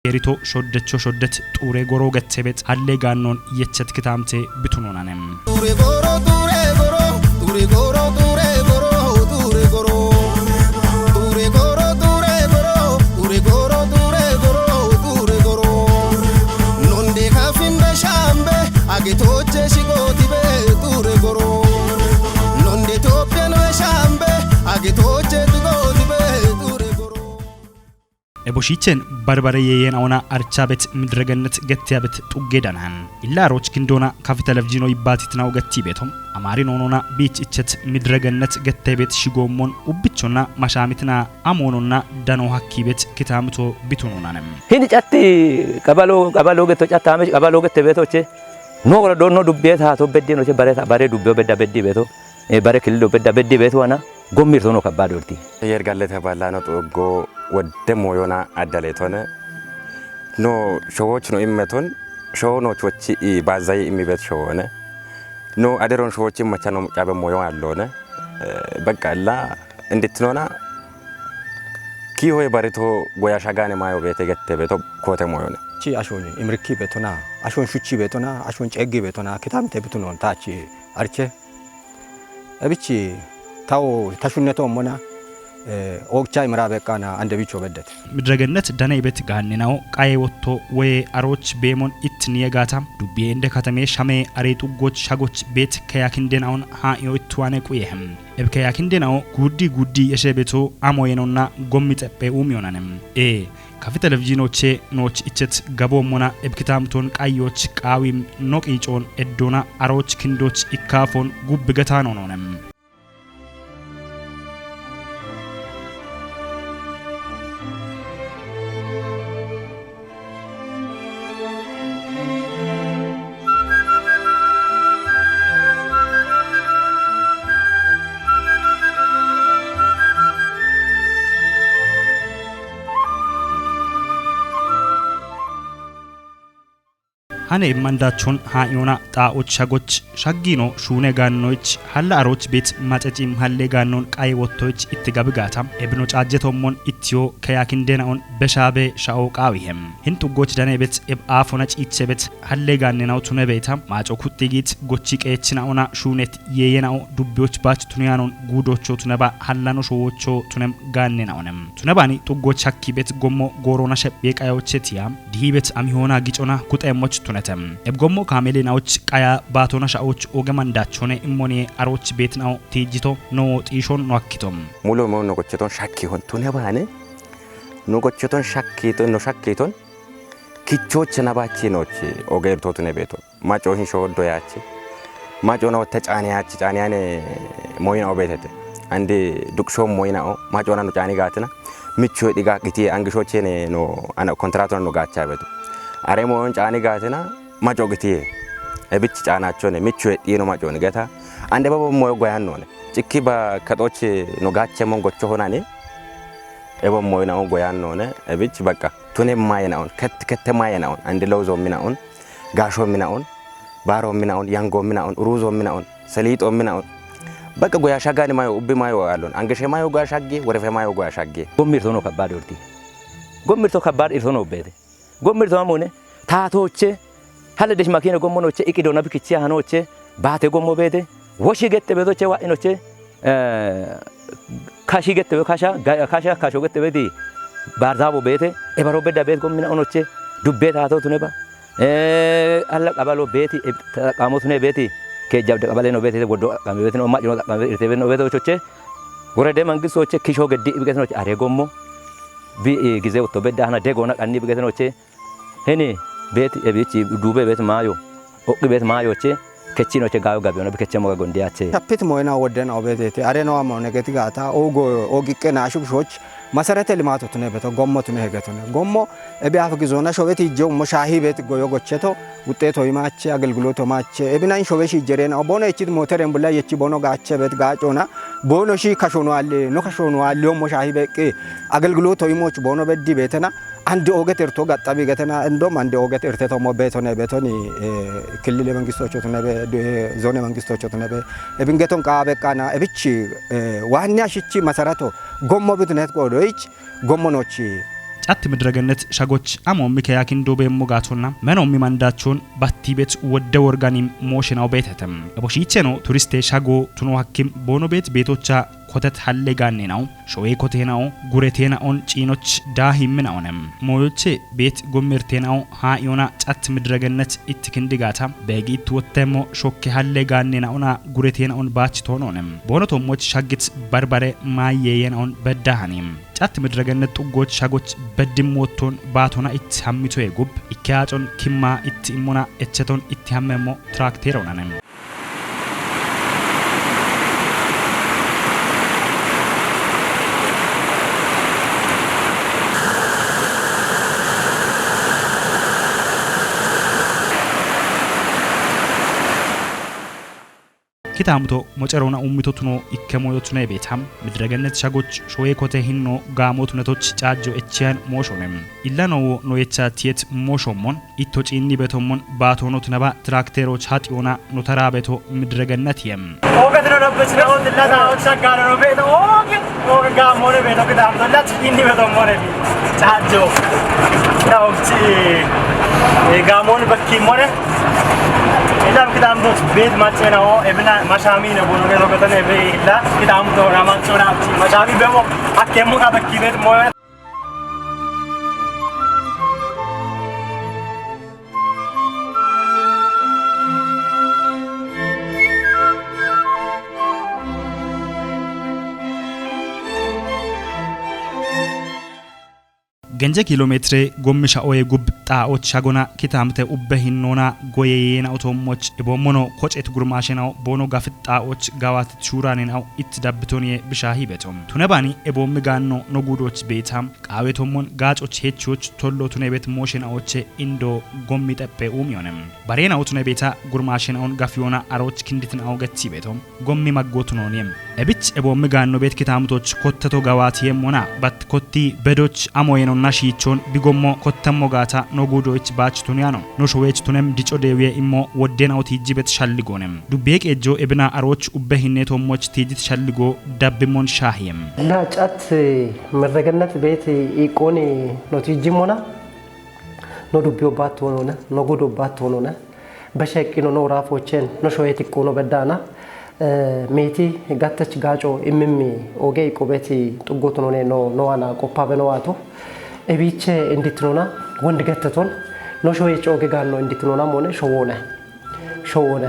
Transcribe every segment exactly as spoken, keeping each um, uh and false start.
Erito shoddecho shoddet xuure goro gettebet halle gaannon yechet kitaamte bitunonanem. Xuure goro, xuure goro, xuure goro, xuure goro, xuure goro. Xuure goro, xuure goro, xuure goro, xuure goro, xuure goro. Nonde kafinde shambe, agetoche shigotibe, xuure goro. Nonde Ethiopia no shambe, agetoche shigotibe, xuure goro. Eboshichen barbare yeyen auna archabet midregennet gettiyabet xugge danan. Illa aroch kindona kafi televizhino yibbatitna ugetti beto. Amari nonona biich ichet midregennet gettebet shigomon ubbichonna mashamitna amononna dano hakkibet kitamto bitunonanem. Hindi catti qabalo, qabalo getto cattame qabalo gette betoche. No gora donno dubbiye ta to beddi no che bare, bare dubbiyo bedda beddi beto. E bare kililo bedda beddi beto ana. Gommirtono kabbaad orti. Yergallete ballano xoggo wodde moyona addaleetone. No showoch no immeton, showo no chochi i bazayi immibet showone. No aderon showochi machano mucabe moyo allone. Eh, በቃ አላ እንድትኖና ኪሆ የባሪቶ ጎያ ሻጋኔ ማዮ ቤቴ ገቴ ቤቶ ኮቴ ሞዮነ። Chi ashon imrikki betona, ashon shuchi betona, ashon ceggi betona, kitamte bitunon tachi arche. Ebichi tawo tashunneto mona, eh, ogcha imra beqqana ande bicho beddet. Midregennet dane ibet gaannenawo qaye wotto woye aroch beemon ittin yegata dubbiye inde katame shame are xuggoch shagoch bet keyakindenaon ha iyo ittuwane quyehem. Eb keyakindenao guddi guddi yeshe beto amo yenonna gommi xeppe umiyonanem. E, kafi televizhinoche noch ichet gabo mona eb kitamton qayyoch qawim no qiicon eddona aroch kindoch ikkafon gubbi getanononem. Hane immandachon ha iyona xaa'och shagoch shaggino shuune gaannoich halla aroch bet macecim halle gaannon qaye wottoich itti gabigata ebino caajjetommon ittiyo keyakindenaon beshabe sha'o qaawihem. Hin xuggoch dane bet eb aafona ciiche bet halle gaannenao tune beeta maaco kuxxigit gochi qeechinaona shuunet yeeyenao dubbiyoch baach tuneyanon guudocho tuneba hallano showocho tunem gaannenaonem. Tunebani xuggoch hakki bet gommo goorona shephiye qayoche tiya. Dihi bet amihona gicona kuxeemoch tunete. Eb gommo kaamele naoch qaya baatona sha'och oge mandachone immoniye aroch bet nao tiijjito no xiishon no akkito. Mulo mo no gocheton shakki hon tune baane. No gocheton shakki to no shakki ton. Kichoche na bachi noche oge to tune beto. Maco hin shodo yache. Maco na wotte caane yache, caane yane moyina obetete. Andi duksho moyina o, maco na no caani gaatina. Micho diga gitiye angishochene no ana kontrato no gaacha beto. Are moyon caani gaatina, maco gitiye. Ebich caanachone, micho dino maco ni geta. Ande babo moyo goyannone. Cikki ba kaxoche no gaache mon gocho honani. Ebo moyina o goyannone, ebich bakka. Tune mayena on, ket-, kette mayena on, andi lawzo mina on, gaasho mina on, baaro mina on, yango mina on, uruzo mina on, saliixo mina on. Bakka goya shagani mayo, ubbi mayo alon, angeshe mayo goya shagge, worefe mayo goya shagge. Gommirto no kabbaad orti. Gommirto kabbaad irto no beete. Gommirto amone, taatoche, Hale desh makine gommonoche, iqidona bikichi hanoche, baate gommo beete, woshi gette beetoche, wa'inoche, eh, kashi gette be-, kasha, ga-, kasha, kasho gette beeti, barzabo beete, ebaro bedda beet gommina onoche, dubbe taato tune ba. Eh, alla qabalo beeti, e, taqamo tune beeti, ke jabde qabale no beeti, woddo qabale beeti, no ma'ino qabale irte beeti, no beeti ochoche, worede mangistoche, kisho geddi ibigete noche, are gommo, bi, eh, gize utto bedda hana degona qanni ibigete noche, Hini beet ebichi duube beet maayo, oqqi beet maayoche, kechinoche gaayo gabiyono bi keche moga gondiyache. Tapit moyna wodden obetete, are no amone geti gata, ogo, ogiqqe na shubshoch, masarete limato tune beto, gommo tune hegetune. Gommo, ebi afu gizona shobeti ijje ummo shahi beet goyo gocheto, wuxxeto imache, agelgiloto mache, ebina in shobe shi jeren, bono echit moteren bulla yechi bono gaache beet gaacona, bono shi kashono alle, no kashono alle, ummo shahi beqqi, agelgiloto imoch bono beddi beetena, Andi oget irto gaxxabi getena, indom andi oget irte tomo betone betoni, eh, ክልል መንግስቶች ሆነ በ-፣ ዞን መንግስቶች ሆነ በ-፣ እብንገቶን ቃ በቃና እብች፣ eh, ዋኛ ሽቺ መሰረቶ ጎሞ ብትነት ቆዶይች ጎሞኖች Xat Midregennet shagoch amo mikeya kindo beemmo gaatonna meno mimandaachon battiibet wodde worganim mooshenaw beetetem. Ebo shiicheno turiste shago tuno hakkim boono beet beetocha kotet halle gaannenaw, showee koteenaw, gureteenaon ciinoch daa himminaonem. Mooyoche beet gommerteenaw haa iyona Xat Midregennet itti kindigaata, beegi itti wottemmo shokke halle gaannenaona gureteenaon baach toonoonem. Boono tommoch shaggit barbare maayeeyenaon beddahanim. Xat Midregennet xuggoch shagoch beddim wotton baatona itti hammitoye gub, ikke aacon kimma itti immona echeton itti hammemmo trakteronanem. Kitaamuto mocerona ummito tuno ikke moyo tune beeta. Midregennet shagoch shoye kote hinno gaamo tunetoch caajjo echiyan mooshone. Illa nowo noyecha tiyet mooshommon, itto ciinni betommon baatono tunaba trakteroch haxiyona notara beto Midregennetiyem. Oge tino dabbechinawo dillata ocha gaarano beeto oge, oge gaamone beeto kitaamuto illa ciinni betommone bi. Caajjo. Illa obchi, eh, gaamon bakki mone. Illa kitaamuto beet machena o ebina mashami ne bono ge rogotan ebe illa kitaamuto na machona obchi. Mashami bemo akkemmo ka bakki beet mo. Genje kilomeetire gommisha oye gub xaa'och shagona kitaamte ubbe hinnoona goyeyeena otoommoch eboommono kocet gurmaashenaw boono gafit xaa'och gawaatit shuuraanenaw it dabbitoniye bisha hiibeto. Tunebani eboommi gaanno no guudoch beeta. Qaawetommon gaacoch hechoch tollo tunebet mooshen awoche indo gommi xeppe uumiyone. Barena utune beeta gurmaashen awon gafiyona aroch kinditin awo gethi beeto. Gommi maggotunooniyem. Ebich eboommi gaanno beet kitaamutoch kotteto gawaatiyemmona bat kotti bedoch amoyenonna shiichon bigommo kottemmo gaata no guudoch baach tuniyano. No showech tunem dico deewiye immo wodden awo tiijjibet shalligoonem. Dubbiye qeejjo ebina aroch ubbe hinnetommoch tiijjit shalligo dabbimmon shaahiyem. Laacat Mirregennet beet iiqqooni no tiijjimmona, no dubbi obbaattoonona, no gudu obbaattoonona, beshe eqqino no raafoocheen, no shoyee tiqqoono beddaana, eh, meeti gattech gaaco immimmi oge iqqo beeti xuggotonone no, no ana qoppaabe no waato. Ebiiche indittinona, wondi getteton, no shoyeech oge gaanno indittinona moone showoone. Showoone.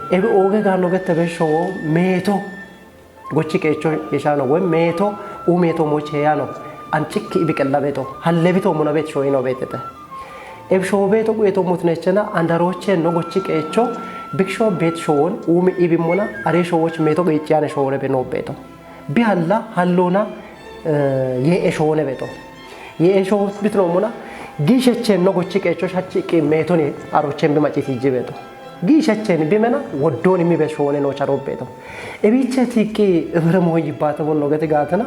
Ebi oge gaanno gette be showo meeto gochi qeecho yeshaano woy meeto u meeto moch heyano ancikki ibi qellabeto hallebito munabet shoyino beetete. Eb shobeto guyeto mutnechena andaroche no gochi qeecho biksho bet showon umi ibi muna are showoch meeto qeechiyane showore be no beeto. Bi halla hallona, eh, ye eshowone beeto. Ye esho bitno muna gishechen no gochi qeecho shachi qi meetoni arochen bi maciti jibeeto. Giishachen bimena woddoni mi be shoone no charo beeto. Ebiche tiqqi ibere moyi baata bonno gete gaatana.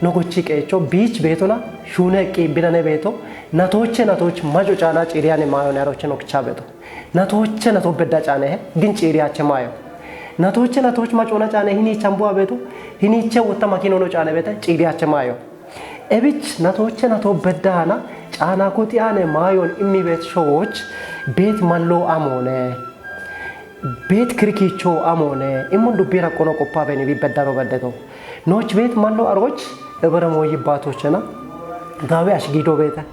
No gochi qeecho biich beetona shune qi bidane beeto. Natoche natoch majo caana ciiriyane maayo ne aroche no kicha beeto. Natoche nato bedda caane he din ciiriyache maayo. Natoche natoch macoona caane hini chambuwa beeto. Hini che wotta makino no caane beeta ciiriyache maayo. Ebich natoche nato beddahana caana koti aane maayon immi beet showoch beet mallo amoone. Beet kirkicho amoone. Immun dubbi raqqono qoppa beni bi beddaro beddeto. Nooch beet mallo aroch ebere mooyi baatochena. Gaawe ash giido beeta.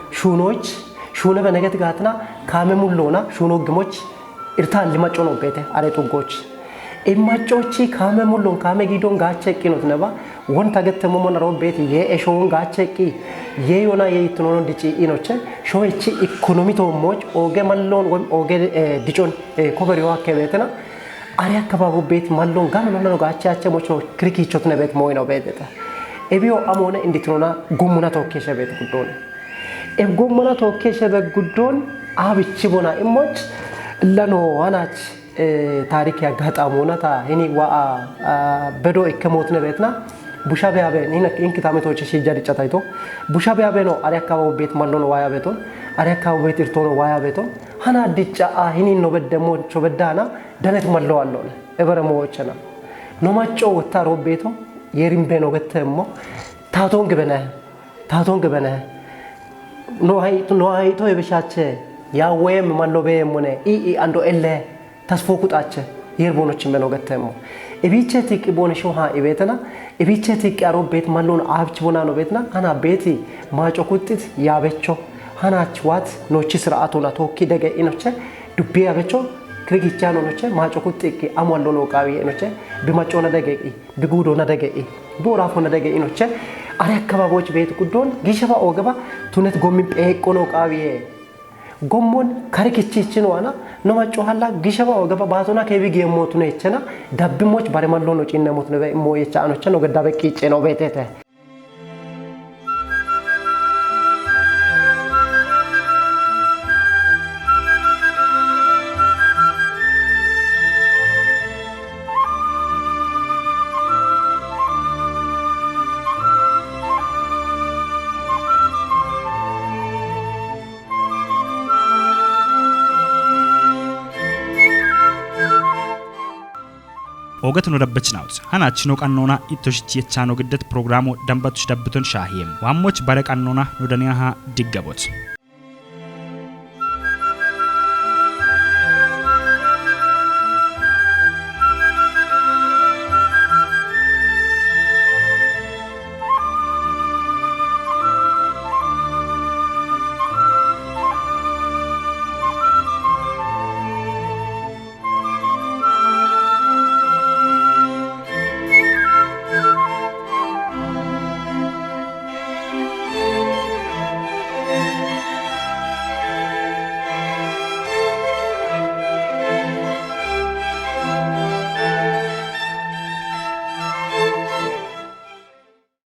Shuunoch shuune beneget gaatina kaame mulloona shuuno gimoch irta lima cono beete are xuggoch. Immacochi kaame mullon kaame giidon gaache eqqinot neba wonta gette momon aro beeti ye eshowon gaache eqqi ye yona ye itinonon dici inoche shoyichi ikonomi toommoch oge mallon woy oge, eh, dicon, eh, koberiyo hakke beetena are akkabaabo beet mallon gano nonano gaache ache mochno kirikichot ne beet moyno beeteta. Ebiyo amoone inditinona gommuna tookkeshe beet guddone. Eb gommuna tookkeshe beet guddon abichi bona immoch lano anach eh, taarike aggaxaamoona ta hini wa'a, ah, bedo ikke mootine beetina busha beyabe hin, hin kitaame tooche shiija diccatayto busha beyabe no are akkabaabo beet mallono waaya beeton are akkabaabo beet irtoono waaya beeton hana dicca a hini no bedde moocho beddaana danet mallo allone ebere moochena no macco wotta ro beeto yeerin beeno gettemmo taaton gibene Taaton gibene. No hayito, no hayito ebishache. Ya wem mallo be mone. I, i ando elle. Tasfo kutache. Yer bonochimbe no gatemo. Ebiche tiki bone shoha ibetena. Ebiche tiki aro bet mallon abch bona no betna. Ana beti macho kutit yabecho. Hana chwat no chisra atona toki dege inoche. Dubbi yabecho. Krigichano noche. Macho kutiki amwallo no qawi inoche. Bimachona dege i. Bigudo na dege i. Bora fona dege inoche. Are akababoch bet kudon. Gishaba ogaba. Tunet gomi peko no qawi. Gommon kari kichichino ana no macho halla gishaba ogaba batona kebi gemo tunechena. Dabbi moch bare mallo no cinne mutne be mo yecha anoche no gadabe kicheno betete. Ogat no dabbachnaut. Hana chino qannona ittoshich yechano giddet programo dambatush dabbiton shahiyem. Wammoch bare qannona no daniyaha diggabot.